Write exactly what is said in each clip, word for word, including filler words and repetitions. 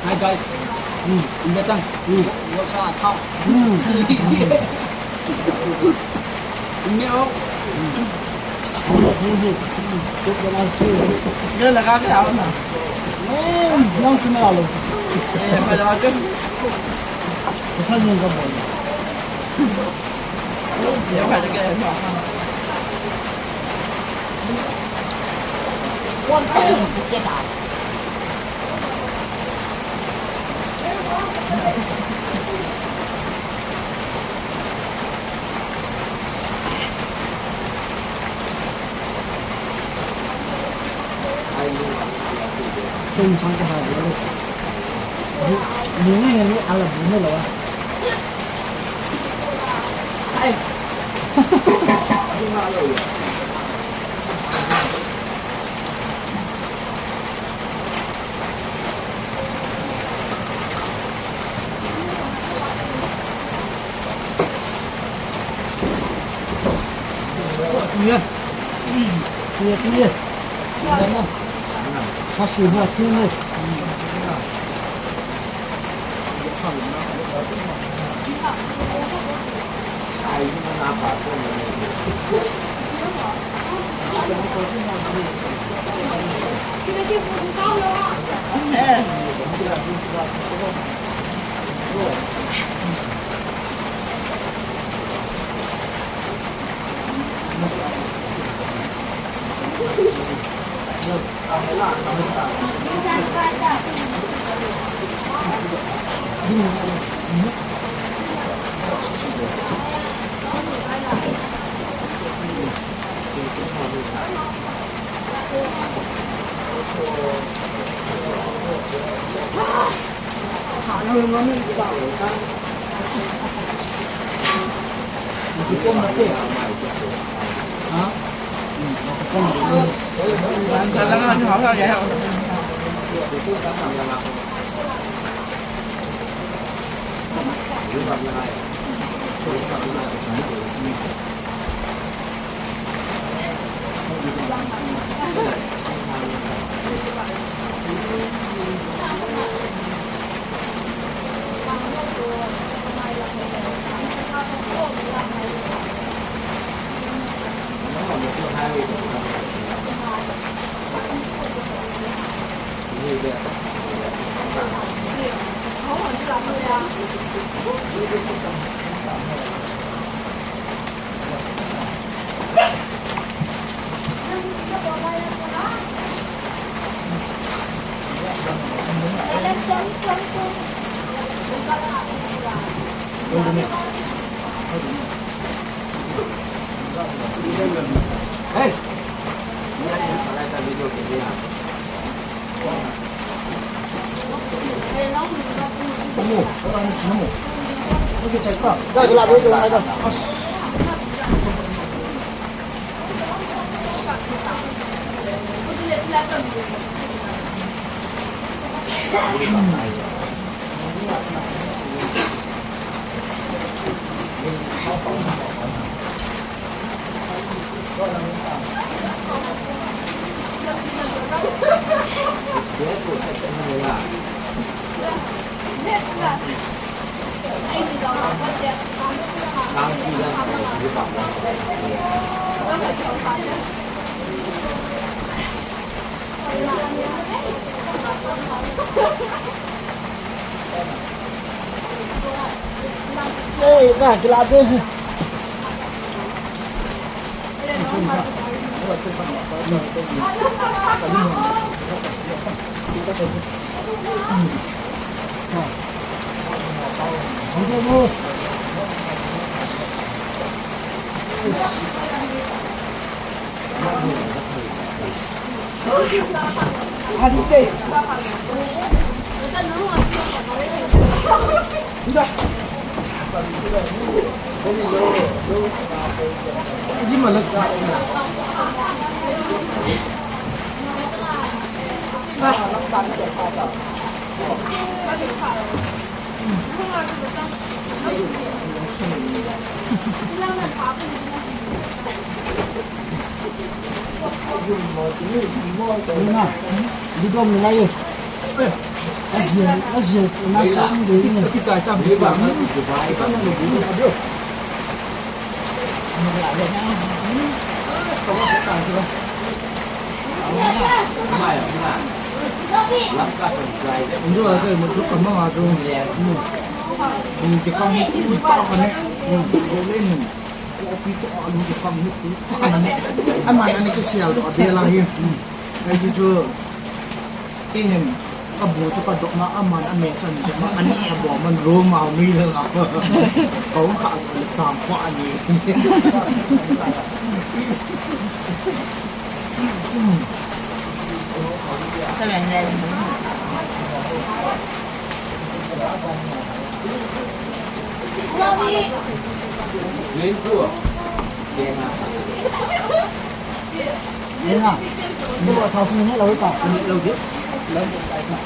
Hi guys. Hmm. India tang. Hmm. What's up? Hmm. India. Hmm. Dia dah kata apa? Hmm, yang kena lalu. Eh, pada macam. Pasal yang kau buat. Dia pada kata apa? Ei, ka kila de. Aman ani kisial doh a bel ahi. Ahi chu. Inin, ka bu chu ka doh ma, aman a me chan doh ma, ani a bo man room a nui le la. Ka um kha le cham pa ani. Ka ren le. Len chu. Ina, ni ba thau ni lo ta. Ni lo di. Lo ta.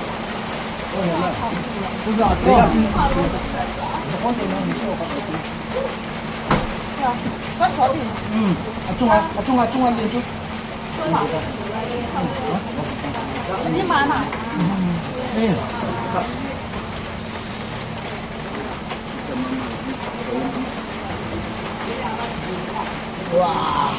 Ku ja ko. Ko ni ni so ka. Ka so ni. Hmm. Achunga, achunga, achunga ni chu. Ni ma na. Eh. Wow.